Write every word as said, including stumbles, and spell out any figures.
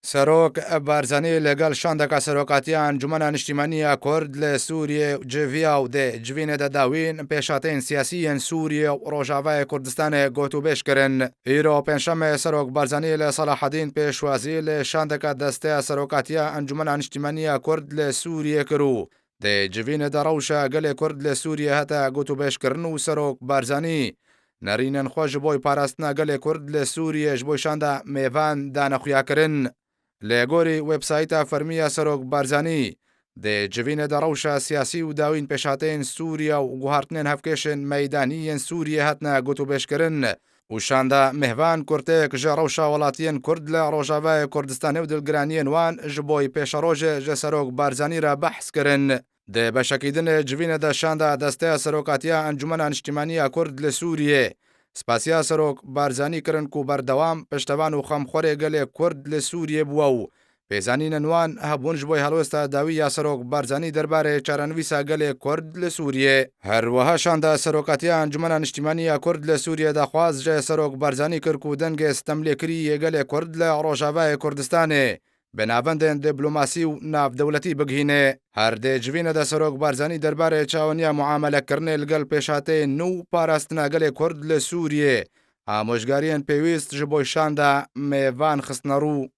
Serok Barzanî li gel şandeka serokatiya Encûmena Niştîmanî ya Kurd li Sûriyê civiya û di civînê de dawîn pêşhateyên siyasî yên Sûriyê û Rojavayê Kurdistanê gotûbêj kirin. Îro Pêncşemê Serok Barzanî li Selahedîn Pêşwazî li şandeka desteya serokatiya Encûmena Niştîmanî ya Kurd li Sûriyê kir û di civînê de rewşa gelê Kurd li Sûriyê hate gotûbêjkirin û Serok Barzanî nerînên xwe ji bo parastina gelê Kurd li Sûriyê ji bo şanda mêvan dane xuyakirin. Li gorî websayta fermî ya Serok Barzanî, di civînê de rewşa siyasî û dawîn pêşhateyên Sûriye û guhartinên hevkêşên meydanî yên Sûriyê hatine gotûbêjkirin û şanda mêvan kurtêk ji rewşa welatiyên Kurd li Rojavayê Kurdistanê û dilgiraniyên wan ji bo pêşerojê ji Serok Barzanî re behs kirin. Di beşekî din ê civînê de şanda Desteya Serokatiya Encûmena Niştîmanî ya Kurd li Sûriyê spasiya Serok Barzanî kirin ku berdewam piştevan û xemxwerê gelê Kurd li Sûriyê bûye û pêzanînên wan hebûn ji bo helwesta dawî ya Serok Barzanî derbarê çarenivîsa gelê Kurd li Sûriyê. Her wiha şanda Serokatiya Encûmena Niştîmanî ya Kurd li Sûriyê daxwaz ji Serok Barzanî kir ku dengê stemlêkirî yê gelê Kurd li Rojavayê Kurdistanê bi navendên diplomasî û navdewletî bigihîne. Her di civînê de Serok Barzanî derbarê çaweniya muamelekirinê li gel pêşhateyên nû û parastina gelê Kurd li Sûriyê, amojgariyên pêwîst ji bo şanda mêvan xistine rû.